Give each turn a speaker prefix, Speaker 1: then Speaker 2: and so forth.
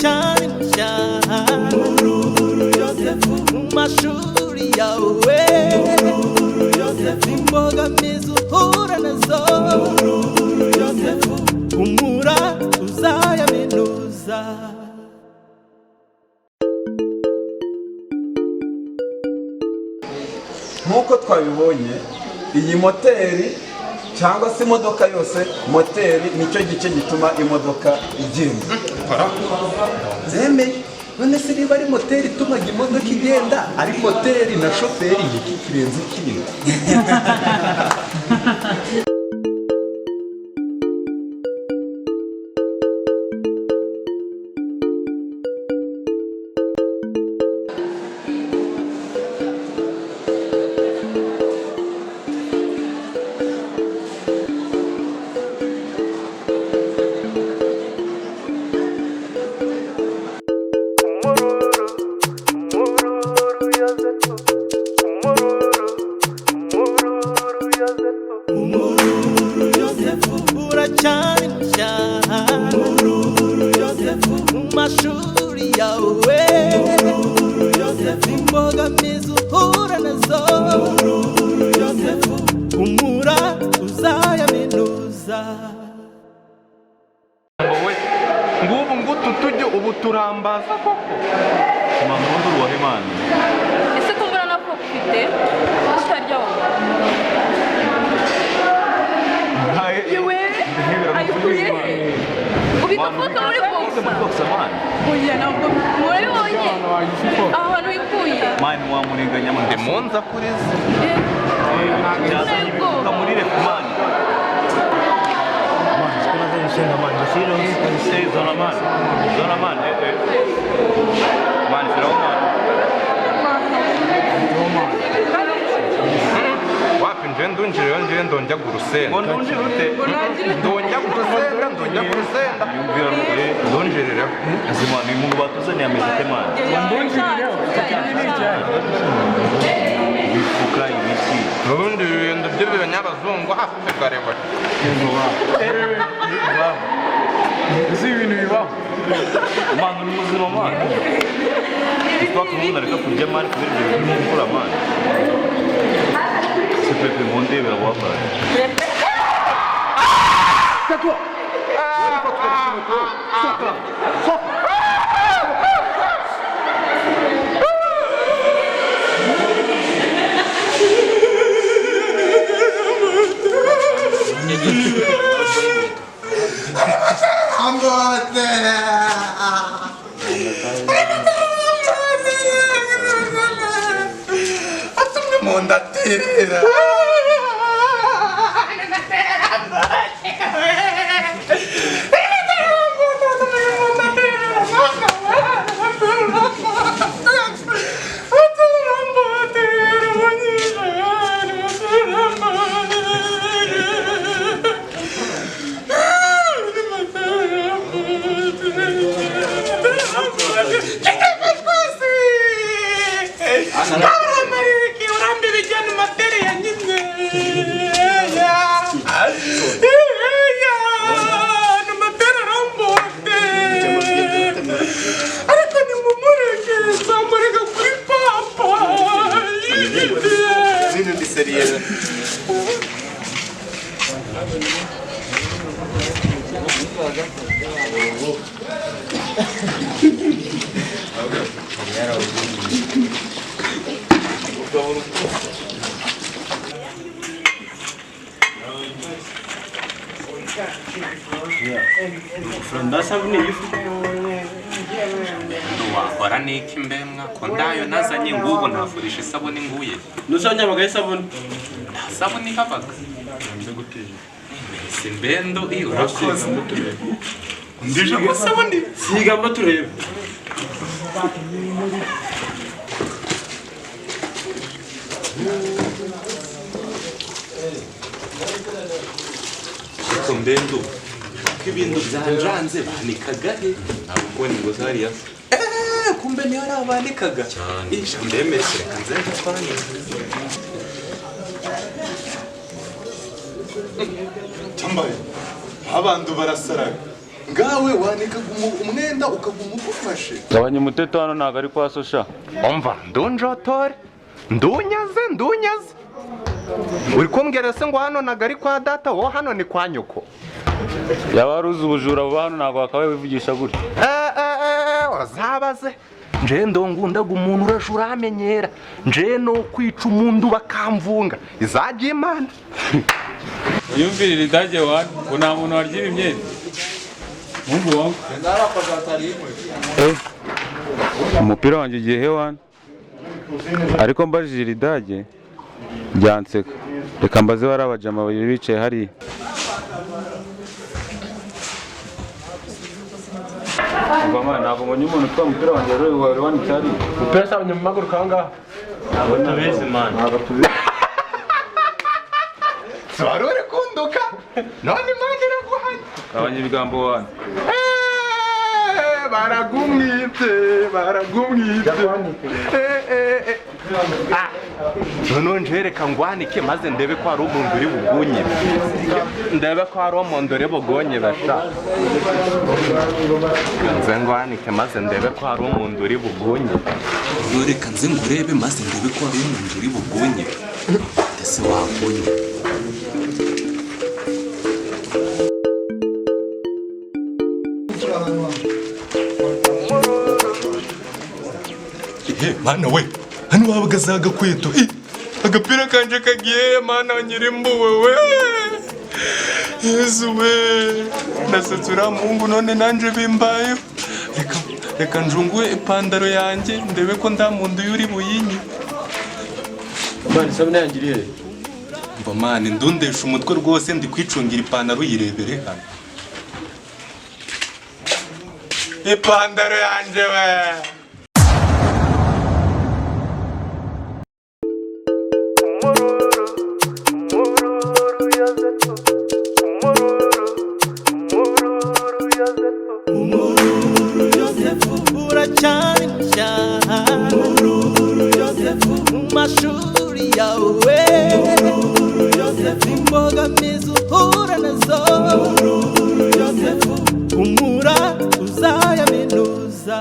Speaker 1: Uracyari mushya, mu mashuri yawe imbogamizi uhura nazo, humura uzayaminuza.
Speaker 2: Nk'uko twabibonye, iyi moteri cyangwa se imodoka yose, moteri nicyo gice gituma imodoka igenda.
Speaker 3: Zemeye. None se niba ari moteri itumaga imodoka igenda, ari moteri na shoferi, iki kirenze ikindi?
Speaker 1: Uracyari mushya mu mashuri yawe, imbogamizi uhura nazo, humura uzayaminuza.
Speaker 4: Wowe ngubu ngutu tujye ubu turambaza koko.
Speaker 5: Mama, uruwahe mani?
Speaker 6: Ese ko mbona na pop ufite utarya wowe? Yewe, ayikuye he? Ubika foke muri box?
Speaker 5: Muri box mani.
Speaker 6: Oya, ntabwo murabibonye aho hantu wikuye.
Speaker 5: Mani, wamurenganya mani.
Speaker 4: Ndi munza kuri ze.
Speaker 5: Yazanye imifuka muri refu mani. Eh, zona mani. Zona mani. Eh, eh. Mani, shyiraho mani.
Speaker 4: Wapi, nje ndunjireyo, nje ndonjya urusenda.
Speaker 5: Ngo ndunjire ute?
Speaker 4: Ndonjya urusenda, ndonjya urusenda.
Speaker 5: Yumvira eh.
Speaker 4: Ndunjirireho.
Speaker 5: Izi mani, uyu muntu batuzaniye ameze ate mani? Imifuka, ibiki.
Speaker 4: Ubundi ibintu by'ibanyabazungu hafi garewe.
Speaker 7: Ese ibintu bibaho?
Speaker 5: Mani, uri muzima mani? Twaka umuntu areka kurya mani kubera ibyo bintu urimo gukora mani. Se pepe mundebera wabaye.
Speaker 3: Atumye mu nda atirira.
Speaker 4: Ariko nimumureke, nzamureka kuri papa. Wakora niki mbemwa ko ndayo nazanye ngubu nafurisha isabune nguye?
Speaker 8: Nuzanyamagaye isabune.
Speaker 4: Nta sabune ihabaga mbese mbendo iyo urakoze ndije ko sabune.
Speaker 8: Sigamo turebe.
Speaker 4: Ariko mbendo ko ibintu byanjanze banikaga he?
Speaker 5: Ntabwo kubona ingo zariya se.
Speaker 4: Eh, kumbe niyo ari abanikaga.
Speaker 5: Cyane.
Speaker 4: Isha mbemeshe, reka nze twanika.
Speaker 3: Cyambaye abantu barasaraga. Ngawe wanikaga umwenda ukaguma ugufashe.
Speaker 9: Gabanya umuteto hano, ntabwo ari kwa sosha.
Speaker 4: Umva, ndunjotore, ndunyaze, ndunyaze. Uri kumbwira se ngo hano ntago ari kwa data, wowe hano ni kwa nyoko?
Speaker 9: Yaba wari uzi ubujura buba hano, ntabwo wakabaye wivugisha gutya.
Speaker 4: Eh, eh, eh, uzabaze nje ndongundaga umuntu uraje uramenyera, nje no kwica umuntu bakamvunga izajya imana.
Speaker 7: Uyumvirira idage wani ngo nta muntu warya imyenda. Mungu wangu.
Speaker 9: Eh, umupira wanjye ugiye he wani? Ariko mbajije iri dage ryanseka. Reka mbaze bari abajama babiri bicaye hariya. Umva man, ntabwo mbonye umuntu utwaye umupira wanjye wari wanitse hariya.
Speaker 8: Umupira sabonye mu maguru kangaha.
Speaker 5: Ntabwo tubizi man.
Speaker 9: Ntabwo tubizi.
Speaker 4: Wari uri kunduka none imana iraguhanye.
Speaker 9: Gabanya ibigambo wani.
Speaker 4: Eh, baragumwite, baragumwite. Eh, eh, eh. Ah, noneho njereka ngwanike maze ndebe ko hari umuntu uri bugunye, ndebe ko hari umuntu uri bugunye basha. Nze ngwanike maze ndebe ko hari umuntu uri bugunye.
Speaker 3: Reka nze ngurebe maze ndebe ko hari umuntu uri bugunye. Ese wagunye?
Speaker 10: Ehe, mana we, hano wabaga za gakweto. Eh, agapira kanje kagiye, mana nyirimbuwe we. Yesu we, nasetse uriya muhungu none nanje bimbayeho. Reka reka njungue ipantaro yanjye ndebe ko nda muntu yuri buyinyi.
Speaker 8: Man, isabune yanjye iri he?
Speaker 10: Mva mani, ndundesha umutwe rwose, ndi kwicungira ipantaro yirebere hano. Ipantaro yanjye we.
Speaker 1: Yosefu uracyari mushya, Yosefu mu mashuri yawe, Yosefu imbogamizi uhura nazo, Yosefu humura uzayaminuza.